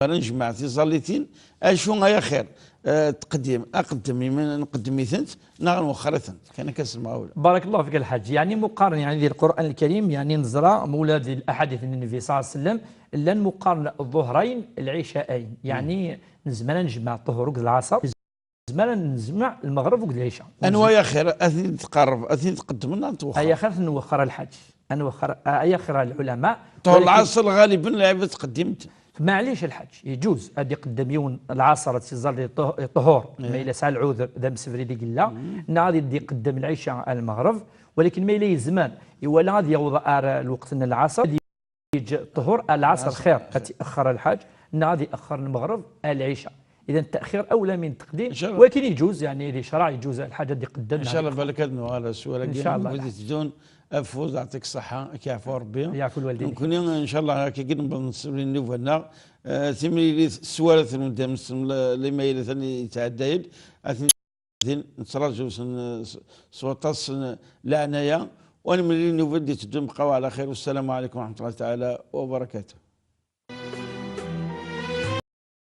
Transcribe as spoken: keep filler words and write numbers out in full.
ara nejmeɛ tiẓallitin, acu ay axir? Eh, tqeddim, aqeddem, ima nqeddem-itent neɣ nwexxer-itent? Kan akka s lemɣawla. بارك الله فيك الحاج. يعني مقارنة، يعني ذي القرآن الكريم، يعني نزرع مولد الأحاديث النبي صلى الله عليه وسلم، لن مقارنة الظهرين العشاءين. يعني نزمنا نجمع الظهر وقت العصر، نزمنا نجمع المغرب وقت العشاء. Anwa ay axir, ad ten-id-tqerreb, ad ten-id-tqeddem neɣ ad nwexxer? Ay axir ad nwexxer الحاج. Ad nwexxer, ay axir العلماء. Ṭhur العصر غالبا lɛibad tqeddimt. معليش الحاج، يجوز أن يقدم يوم العصر تيزال طه-، طهور، ما إلا سعى العذر ذا مسفري دي قلا، نعاد يدي يقدم العشاء على المغرب، ولكن ما إلا يزمان، يولا غادي يغوض آر الوقت من العصر، يجي الطهور على العصر العصر خير، خير. أتأخر الحاج، نعاد يأخر المغرب على العشاء. إذا التأخير أولى من التقديم، إن شاء الله. ولكن يجوز، يعني، اللي شرع يجوز الحاجة دي قدم إن شاء الله. بالك هاد نوال السؤال إن شاء الله. Afud, yeɛṭik ṣṣeḥḥa, ad k-yeɛfu Ṛebbi. Nekni, ncallah, akka i newweḍ nessemli nnuba-nneɣ. Eh, timlilit s wara tnudam s limaylat-nni yettɛeddayen, ad ten-, din nettraǧu s, s, s waṭas n leɛnaya, u ad nemlil nnuba d-iteddun, bqaw ɛla xir, wassalamu ɛalaykum wa raḥmatullahi taɛala wa barakatuh.